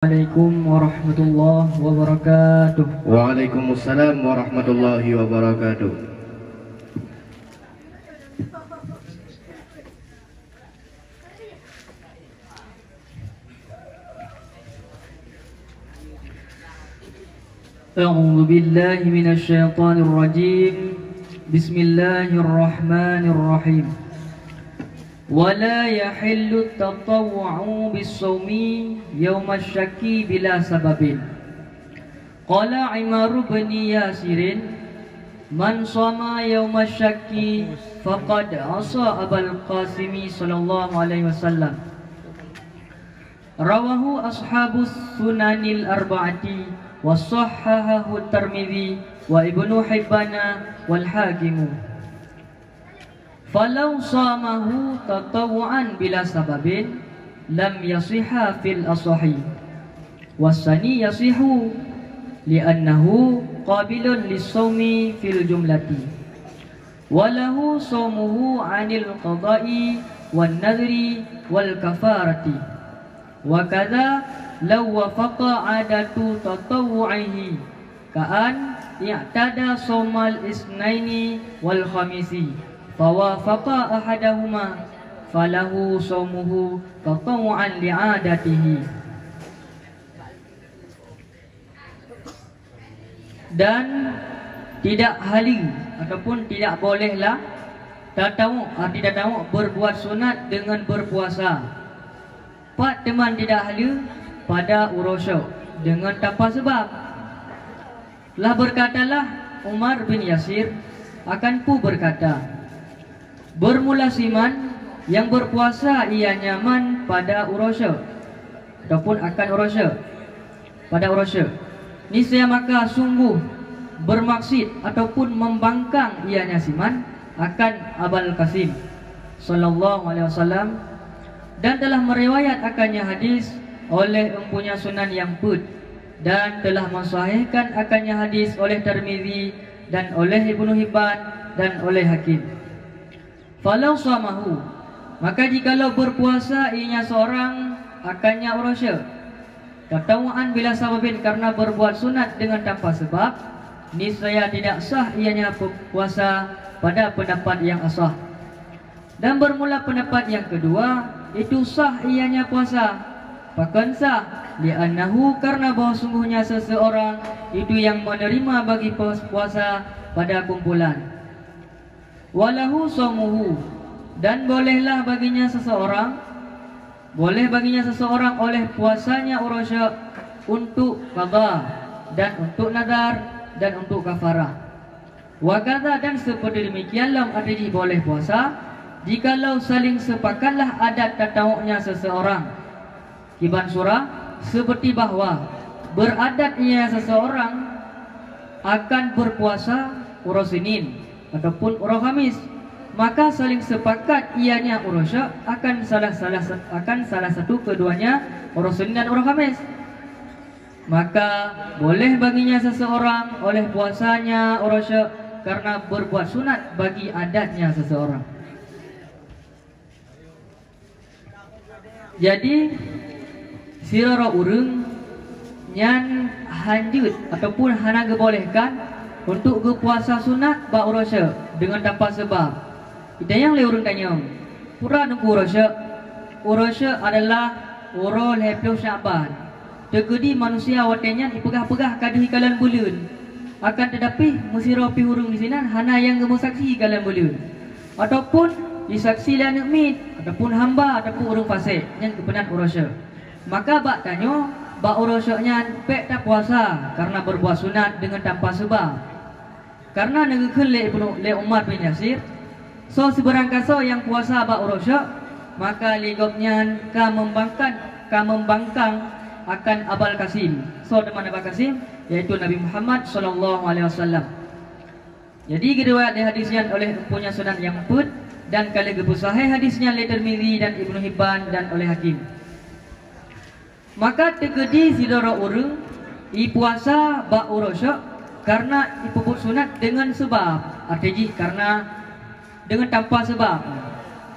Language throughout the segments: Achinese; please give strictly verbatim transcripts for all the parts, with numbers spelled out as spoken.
Assalamualaikum warahmatullahi wabarakatuh. Waalaikumsalam warahmatullahi wabarakatuh. أعوذ بالله من الشيطان الرجيم. بسم الله الرحمن الرحيم. ولا يحل التطوع بالصوم يوم الشك بلا سبب. قال عمار بن ياسر: من صام يوم الشك فقد عصى أبا القاسم صلى الله عليه وسلم. رواه أصحاب السنن الأربعة وصححه الترمذي وابن حبان والحاكم. فلو صامه تطوعا بلا سبب لم يصح في الأصح، والثاني يصح لأنه قابل للصوم في الجملة، وله صومه عن القضاء والنذر والكفارة. وكذا لو وافق عادة تطوعه كأن اعتاد صوم الاثنين والخميس فوافق أحدهما فله صومه تطوعا لعادته. Dan tidak haleue ataupun tidak bolehlah tatawuk, arti tatawuk, berbuat sunat dengan berpuasa. Pat teuma tidak haleue? Pada uroe syok, dengan tanpa sebab. Lah berkatalah Umar bin Yasir, akan ku berkata, bermula siman yang berpuasa ia nyan pada uroe syok, ataupun akan uroe syok, pada uroe syok. Niscaya maka sungguh bermaksud ataupun membangkang ia nyan siman akan Abul Qasim sallallahu alaihi wasallam, dan telah meriwayat akannya hadis oleh empunya sunan yang peuet, dan telah mensahihkan akannya hadis oleh Tirmizi dan oleh Ibnu Hibban dan oleh Hakim. Falau shamahu, maka jikalau berpuasa ianya seorang akannya uroe syok, tatawuan bila sababin, karena berbuat sunat dengan tanpa sebab, niscaya tidak sah ianya pe-, puasa pada pendapat yang asah. Dan bermula pendapat yang kedua, itu sah ianya puasa. Pakon sah? Li'annahu, karena bahwa sungguhnya seseorang itu yang menerima bagi pos-, puasa pada kumpulan. Walahu shaumuhu, dan bolehlah baginya seseorang, boleh baginya seseorang oleh puasanya uroe syok untuk qadha dan untuk nazar dan untuk kafarah. Wa kadza, dan seperti demikian lam arti jih boleh puasa, jikalau saling sepakatlah adat tatawuknya seseorang. Kiban surah, seperti bahwa beradat ianya seseorang akan berpuasa uroe Senin ataupun uroe Khamis, maka saling sepakat ianya uroe syok akan salah, salah, akan salah satu keduanya, uroe Senin dan uroe Khamis. Maka boleh baginya seseorang oleh puasanya uroe syok karena berbuat sunat bagi adatnya seseorang. Jadi, sidroe ureuëng nyan hanjeuet ataupun hana geubolehkan untuk geupuasa sunat bak uroe syok deungon tanpa seubab. Itanyong lé ureuëng tanyong, "Peue na Teungku uroe syok?" Uroe syok adalah uroe lhée ploh Syakban. Teukeudi manusia watée nyan jipeugah-peugah ka deuh ikalon buleuen. Akan teutapi, meusidroe pih ureuëng disinan hana nyang geumeusaksi ikalon buleuen, ataupun jisaksi lé aneuëk miet, ataupun hamba, ataupun ureuëng fasék nyang geupeunan uroe syok. Maka bak tanyoe, bak uroe syok nyan bék tapuasa kareuna berbuat sunat deungon tanpa seubab. Kareuna neugeukheun lé Ibnu, lé Umar bin Yasir, soe sibarang kasoe nyang puasa bak uroe syok, maka lé gobnyan ka meumbangkan, ka meumbangkang akan Abul Qasim. Soe teuma Abul Qasim? Yaitu Nabi Muhammad sallallahu alaihi wasallam. Jadi, geuriwayat lé hadis nyan oleh empunya sunan nyang peuet, dan ka lheueh geupeusahih hadis nyan lé Tirmizi dan Ibnu Hibban dan oleh Hakim. Maka teukeudi sidroe ureuëng jipuasa bak uroe syok kareuna jipeubuet sunat deungon seubab, arti jih kareuna deungon tanpa seubab.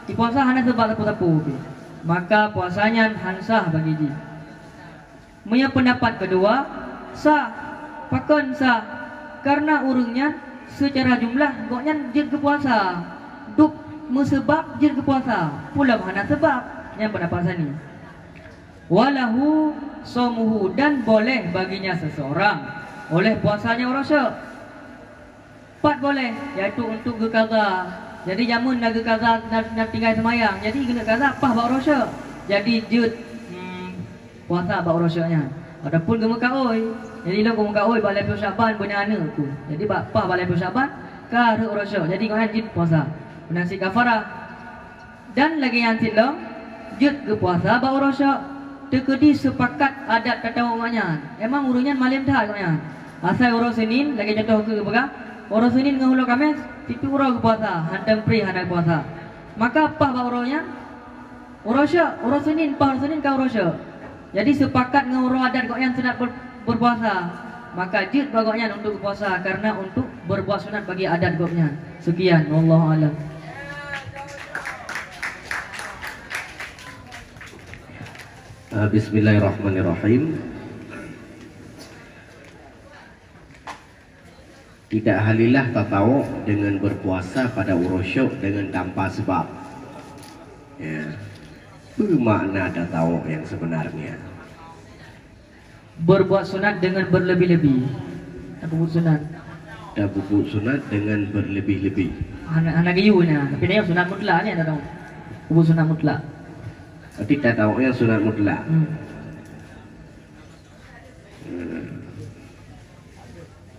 Jipuasa hana seubab sapeue-sapeue pih, maka puasa nyan han sah bagi jih. Meunyoe peundapat keudua, sah. Pakon sah? Kareuna ureuëng nyan seucara jumlah gobnyan jeuet geupuasa. Dub meuseubab jeuet geupuasa, peue lom hana seubab. Nyan peundapat sani. Walahu shaumuhu, dan boleh baginya seseorang oleh puasanya uroe syok. Pat boleh, yaitu untuk geukaza. Jadi jameun na geukaza, na, na tinggai seumayang. Jadi geuneuk kaza paih bak uroe syok. Jadi jeuet, hmm, puasa bak uroe syok nyan. Ataupun geumeukaôi. Jadi lôn geumeukaôi bak lapan ploh Syaban beuna aneuk ku. Jadi bak paih bak lapan ploh Syaban ka rhot uroe syok. Jadi gobnyan jeuet puasa. Meunan cit kafarah. Dan lagée nyan cit lom, jeuet geupuasa bak uroe syok, teukeudi seupakat adat tatawök gobnyan. Emang ureuëng nyan malem that gobnyan. Asai uroe Seunin, lagée contoh keu geupeugah, uroe Seunin ngon uroe Kamis, siplôh uroe geupuasa, hantom pri hana geupuasa. Maka paih bak uroe nyan, uroe syok, uroe Seunin, paih uroe Seunin ka uroe syok. Jadi seupakat ngon uroe adat gobnyan sunat ber-, berpuasa, maka jeuet bak gobnyan untuk berpuasa karena untuk berbuat sunat bagi adat gobnyan. Sekian, wallahu alam. Eh, Bismillahirrahmanirrahim. Tidak halilah tatawok dengan berpuasa pada uroe syok dengan tanpa sebab. Ya. Apa makna tatawok yang sebenarnya? Berbuat sunat dengan berlebih-lebih. Tapeubuet sunat. Tapeubuet sunat dengan berlebih-lebih. Hana, hana geuyue na, tapi nyoe sunat mutlak ni ada tahu. Buet sunat mutlak. Berarti tatawoknya sunat mutlak. Hmm.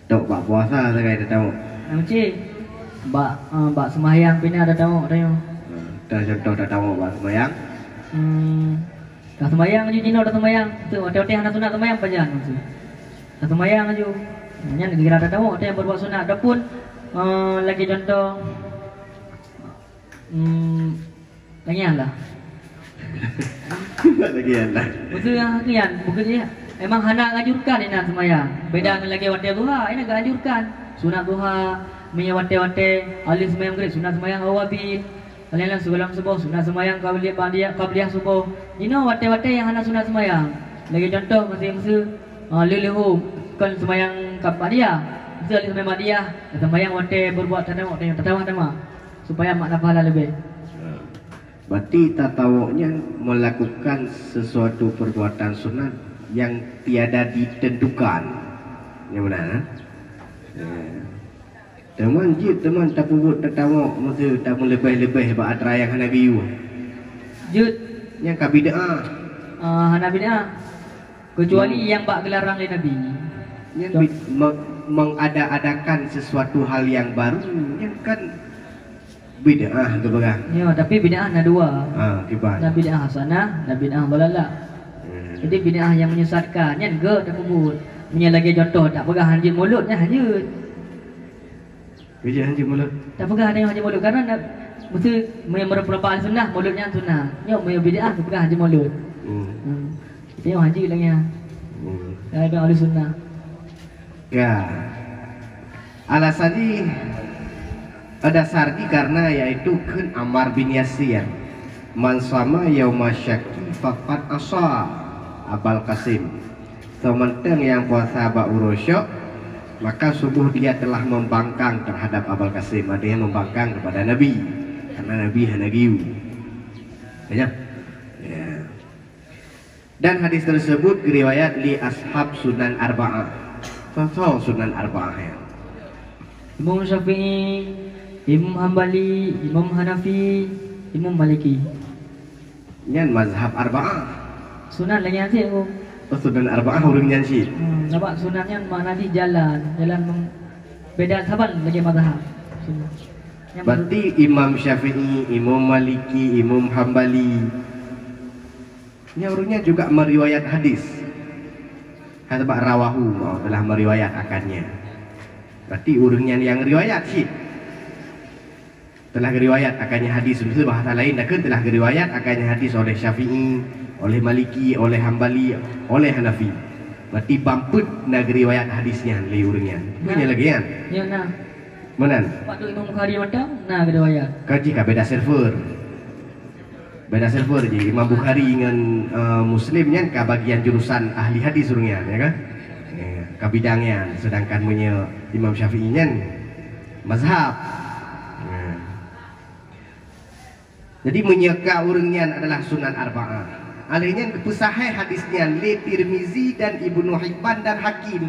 Tok bak puasa sagai tatawok. Nah, meuci. Bak, eh, bak seumayang pih na tatawok tanyoe. Nah, dah contoh tatawok bak seumayang. Hmm. Dah seumayang aju jinoe dah seumayang. Tu watée-watée hana sunat seumayang pajan maksud. Dah seumayang aju. Nyan kira tatawok watée berbuat sunat ataupun, eh, lagi contoh, hmm, Lagée nyan lah. Lagée nyan lah. Maksud nyang lagée nyan, bukan je. Emang hana anjurkan inan seumayang. Beda ngon lagée watée duha, inan geuanjurkan. Sunat duha, meunyoe watée-watée aleuh seumayang Maghrib, sunat seumayang awwabin. Laén-laén sigohlom suboh, sunat seumayang qabliyah, ba'diyah, qabliyah suboh. Jinoe watée-watée nyang hana sunat seumayang. Lagée contoh, miseue-miseue, ah, lheueh-lheueh kon seumayang ka ba'diyah. Miseue aleuh seumayang ba'diyah, seumayang watée berbuat tatawok, tatawok teuma. Supaya makna pahala leubeh. Berarti tatawok nyan melakukan sesuatu perbuatan sunat yang tiada ditentukan. Nyang meunan, eh? Ya. Teuma jeuet teuma tapeubuet tatawok meuseu tameulebeh-lebeh bak atra nyang hana geuyue. Jeuet. Nyang ka bid'ah. Ah, hana bid'ah. Kecuali nyang bak geularang lé Nabi. Nyan bid-, me-, mengada-adakan sesuatu hal yang baru, nyan kan bid'ah geupeugah. Ya, tapi bid'ah na dua. Ha, kiban. Na bid'ah hasanah, na bid'ah dhalalah. Hmm. Jadi bid'ah nyang menyesatkan, nyan geuh tapeubuet. Meunyoe lagée contoh, tapeugah hanjeuet mulod, nyan hanjeuet. Bid'ah hanjeuet mulod. Tapeugah ada nyang hanjeuet mulod, karena na, mesti meunyoe meureumpok ahli sunnah, mulod nyan sunnah. Nyoe meunyoe bid'ah, tapeugah hanjeuet mulod. Hmm. Hmm. Jadi nyoe hanjeuet lagée nyan. Hmm. Dari ahli sunnah. Ya. Alasan jih, dasar jih karena yaitu kheun Ammar bin Yasir, "Man shama yauma syakki faqad asa, Abal Qasim." Seumantong nyang puasa bak uroe syok, maka sungguh dia telah membangkang terhadap Abal Qasim, artinya membangkang kepada Nabi, karena Nabi hana geuyue. Banyak. Ya. Dan hadis tersebut riwayat li ashab Sunan Arba'ah. Soe-soe Sunan Arba'ah nyan? Imam Syafi'i, Imam Hambali, Imam Hanafi, Imam Maliki. Nyan mazhab Arba'ah. Sunan lagée nyan cit, Imam. Oh, Sunan Arba'ah ureuëng nyan cit. Hmm, sabab sunan nyan makna jih jalan, jalan mem-, beda saban lagée mazhab. Sunan. Nyan berarti Imam Syafi'i, Imam Maliki, Imam Hambali, nyan ureuëng nyan juga meriwayat hadis. Hana bak rawahu, oh, telah meriwayat akannya. Berarti ureuëng nyan nyang riwayat cit. Telah riwayat akannya hadis, maksud bahasa lain, dah kan telah riwayat akannya hadis oleh Syafi'i, oleh Maliki, oleh Hambali, oleh Hanafi. Berarti bampet na riwayat hadis nyan lé ureuëng nyan. Bukan lagi kan? Ya, nah. Meunan? Waktu Imam Bukhari mantong na riwayat. Kaji ka beda server. Beda server je, Imam Bukhari ngon, eh, Muslim nyan ka bagian jurusan ahli hadis ureuëng nyan, ya kan? Ya, ka bidang nyan, sedangkan meunyoe Imam Syafi'i nyan mazhab. Ya. Jadi meunyoe ka ureuëng nyan adalah sunan arba'ah, alheuh nyan geupeusahih hadis nyan lé Tirmizi dan Ibnu Hibban dan Hakim.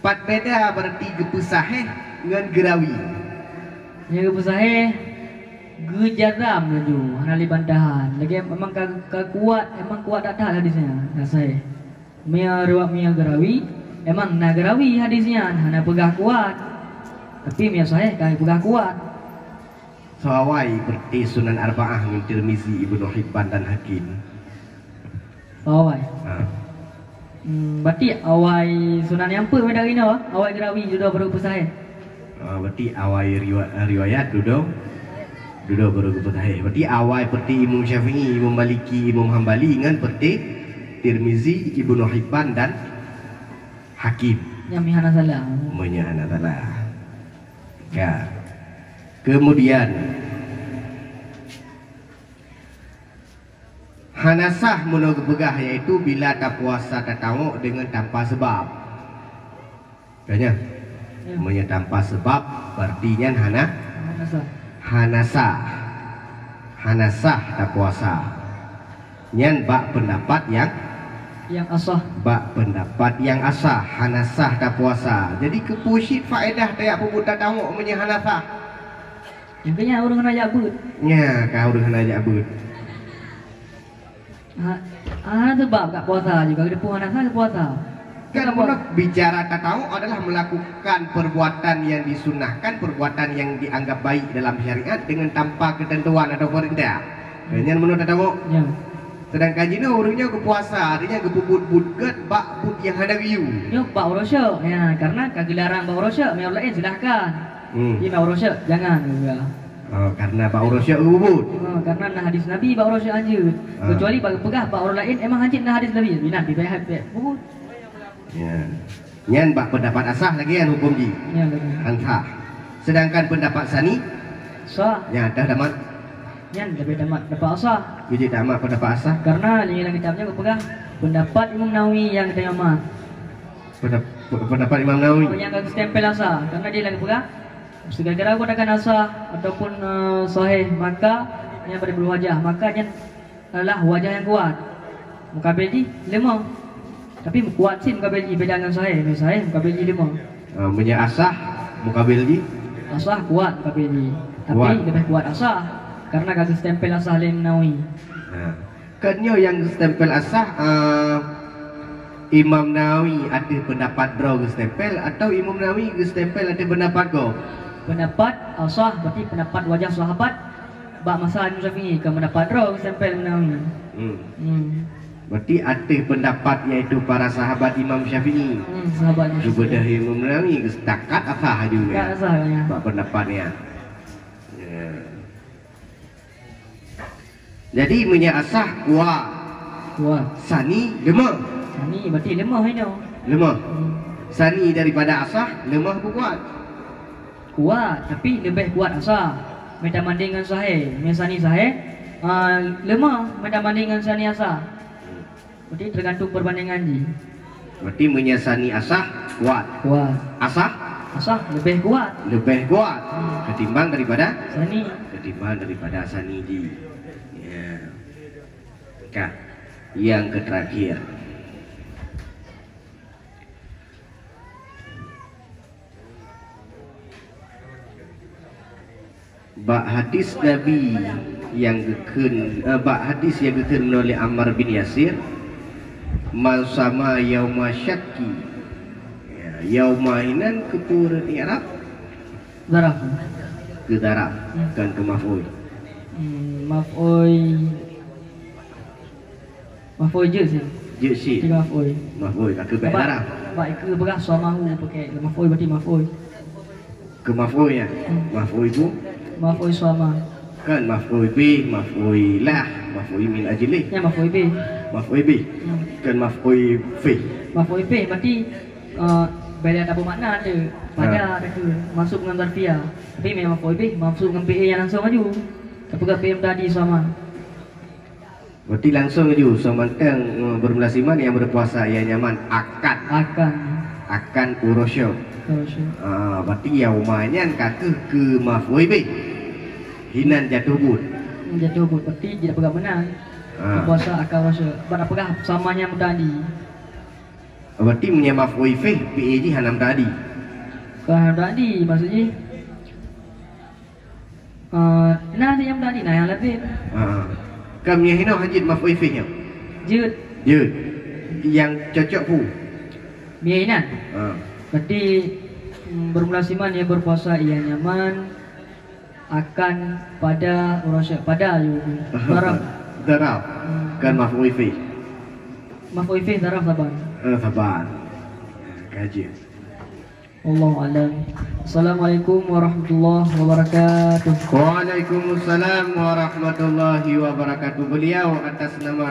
Pat beda berarti geupeusahih ngon geurawi. Nyang geupeusahih geujazam laju, hana lé bantahan. Lagée memang ka, ka kuat, memang kuat that-that hadis nyan, na sahih. Meunyoe riwayat meunyoe geurawi, memang na geurawi hadis nyan, hana peugah kuat. Tapi meunyoe sahih ka peugah kuat. Soe awai berarti sunan arba'ah ngon Tirmizi, Ibnu Hibban dan Hakim. Soe awai. Ha. Hmm, berarti awai sunan nyang peue beda inoe, awai geurawi dudoe baru peusahih. Ah, berarti awai riwa-, riwayat dudoe, dudoe baru geupeusahéh. Berarti awai peuti Imam Syafi'i, Imam Maliki, Imam Hambali ngon peuti Tirmizi, Ibnu Hibban dan Hakim. Nyang meuhana salah. Meunyoe hana salah. Ya. Kemudian, hana sah meunoe geupeugah, yaitu bila tapuasa tatawok deungon tanpa sebab. Tanya, ya. Meunyoe tanpa sebab, berarti nyan hana, hana sah. Hana sah. Hana sah tapuasa. Nyan bak pendapat nyang, nyang asah. Bak pendapat nyang asah, hana sah tapuasa. Jadi, keupeue cit faedah tajak peubuet tatawok meunyoe hana sah? Nyang keu nyan ureuëng hana jak beuet. Nya, ka ureuëng hana jak beuet. Ha, hana sebab kat puasa juga, ada pun hana sah puasa. Kan sebab meunan bicara tatawok adalah melakukan perbuatan yang disunnahkan, perbuatan yang dianggap baik dalam syariat dengan tanpa ketentuan atau perintah. Hmm. Nyan meunan tatawok. Ya. Sedangkan jinoe ureuëng nyoe geupuasa, artinya geupeubuet buet gét bak buet nyang hana geuyue. Nyoe bak uroe syok. Ya, karena ka geularang bak uroe syok, meunyoe laén silahkan. Hmm. Tapi bak uroe syok, jangan juga. Oh, karena bak uroe syok geubuet. Oh, karena na hadis Nabi bak uroe syok hanjeuet. Ah. Kecuali bak peugah bak uroe laén emang hanjeuet na hadis Nabi. Inan pih bèk, bèk buet. Ya. Nyan bak pendapat asah lagèe nyan huköm jih. Ya, lagèe. Ansah. Sedangkan pendapat sani? Sah. Nyan dah damat. Nyan leubeh damat pendapat asah. Keu jih damat pendapat asah? Karena di dalam kitab nyan geupeugah pendapat Imam Nawawi nyang geutanyoe mat. Pendap-, pendapat Imam Nawawi? Oh, nyang ka geustempel asah. Karena di dalam geupeugah Segala-gala geutanyoe asah ataupun, eh, sahih, maka nyan pada berwajah, maka nyan adalah wajah nyang kuat. Mukabil jih lemah. Tapi kuat cit mukabil jih beda ngon sahih. Meunyoe sahih, mukabil jih lemah. Ah, meunyoe asah, mukabil jih? Asah kuat mukabil jih. Tapi kuat. Lebih kuat asah, karena ka geustempel asah lé Nawawi. Ha. Kon nyoe nyang geustempel asah, eh, Imam Nawawi ateueh pendapat droe geustempel, atau Imam Nawawi geustempel ateueh pendapat gob? Pendapat asah, berarti pendapat wajah sahabat bak masa Imam Syafi'i, kon pendapat droe geustempel Imam Nawawi. Hmm. Hmm. Berarti ateueh pendapat, yaitu para sahabat Imam Syafi'i. Hmm, sahabat Imam Syafi'i. Geubeudôh Imam Nawawi geusetakat asah aju. Setakat ya. Asah, ya. Bak pendapat nyan. Ya. Jadi, meunyoe asah kuat. Kuat. Sani lemah. Sani berarti lemah inoe. Lemah. Hmm. Sani daripada asah lemah beu kuat? Kuat, tapi leubeh kuat asah. Meunyoe tabanding ngon sahih. Meunyoe sani sahih, ah, lemah meunyoe tabanding ngon sani asah. Berarti tergantung perbandingan jih. Berarti meunyoe sani asah kuat. Kuat. Asah? Asah lebih kuat. Lebih kuat. Hmm. Ketimbang daripada? Sani. Ketimbang daripada sani jih. Ya. Ka. Nyang keuterakhir. Bak hadis Nabi nyang geukheun, eh, bak hadis nyang geukheun meunurot lé Ammar bin Yasir, "Man sama yauma syakki." Ya, yauma inan keu peue rot Arab? Zaraf. Keu zaraf, hmm, kon keu maf'ul. Hmm, maf'ul. Maf'ul jeuet sit. Jeuet sit. Tiga maf'ul. Maf'ul, ka keu bèk darah. Bak ikeu peugah somahu pakai maf'ul, berarti maf'ul. Keu maf'ul ya? Hmm. Maf'ul bu? Maf'ul soma. Kan maf'ul bih, maf'ul lah, maf'ul min ajlih. Ya, maf'ul bih. Maf'ul bih. Hmm. Kan maf'ul fih. Maf'ul bih berarti, eh, beda ada makna tu. Pada ha. Ada tu. Masuk dengan zarfiyah. Tapi memang maf'ul bih, masuk dengan fi'il yang langsung aju. Tapi kan fi'il tadi sama. Berarti langsung ju, soe mantong, eh, bermula siman nyang berpuasa ia nyaman akan. Akan. Akan urosyok. Urosyok. Ah, berarti yauma nyan ka keuh keu maf'ul bih. Hinan jatuh buet. Hmm, jatuh buet. Berarti tidak peugah meunan. Ah. Puasa akan urosyok. Bak peugah sama nyang tadi. Berarti meunyoe maf'ul bih, fi'il jih hana tadi. Bukan hana tadi, maksud jih. Ah, nah, nyang tadi, nah, nyang laén. Ah. Kan meunyoe hinoe hana jeuet maf'ul bih nyoe. Jeuet. Jeuet. Nyang cocok pu. Meunyoe inan. Ah. Berarti, mm, bermula siman nyang berpuasa ia nyaman akan pada urosyok pada ju. Zaraf. Zaraf. Hmm. Kan maf'ul bih. Maf'ul bih zaraf saban. Eh, saban. Ka jeuet. Wallahu a'lam. Assalamualaikum warahmatullahi wabarakatuh. Waalaikumsalam warahmatullahi wabarakatuh. Beliau atas nama